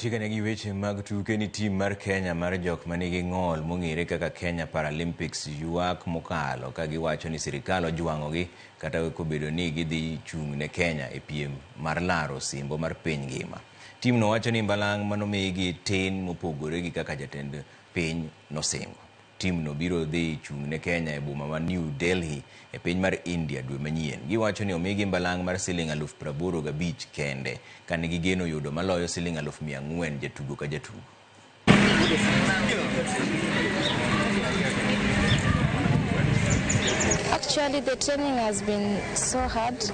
Watiekane gi weche mag tuke ni tim mar Kenya mar jok manigi ng'ol mong'ere kaka Kenya Paralympics ywak mokalo ka giwacho ni sirikal ojwang'ogi kata kobedo ni gidhi chung' ne Kenya e piem mar laro osimbo mar piny ngima. Timno wacho ni mbalang' manomigi tin mopogore gi kaka jatend piny nosingo. Timno biro dhi chung' ne Kenya e boma ma New Delhi e piny mar India dwe manyien. Giwacho ni omigi mbalang' mar siling 85,000 kende kane gigeno yudo maloyo siling 400,000 jatugo ka jatugo. Actually, the training has been so hard.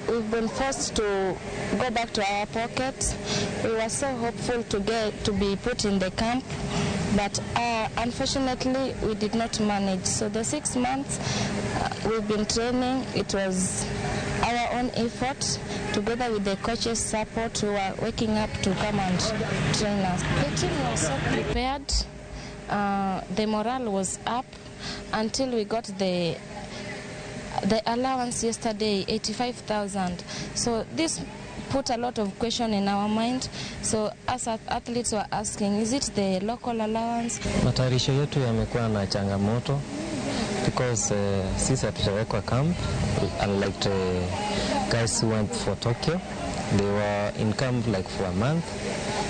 We've been forced to go back to our pockets. We were so hopeful to get to be put in the camp, but unfortunately, we did not manage. So the 6 months we've been training, it was our own effort, together with the coaches' support who were waking up to come and train us. The team was so prepared. The morale was up until we got the allowance yesterday, 85,000. So this put a lot of question in our mind. So us athletes were asking, is it the local allowance? Matayarisho yetu yamekuwa na changamoto because sisi hatujawekwa camp, unlike the guys who went for Tokyo. They were in camp like for a month.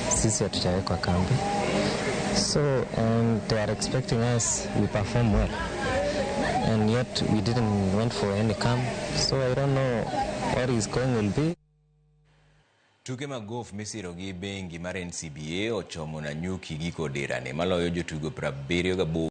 Sisi hatujawekwa kambi, so and they are expecting us we perform well, and yet we didn't went for any camp, so I don't know what is going will be. Tuke mag golf misiro gi bengi mar NCBA ochomo Nanyuki giko dirani maloyo jotugo 78.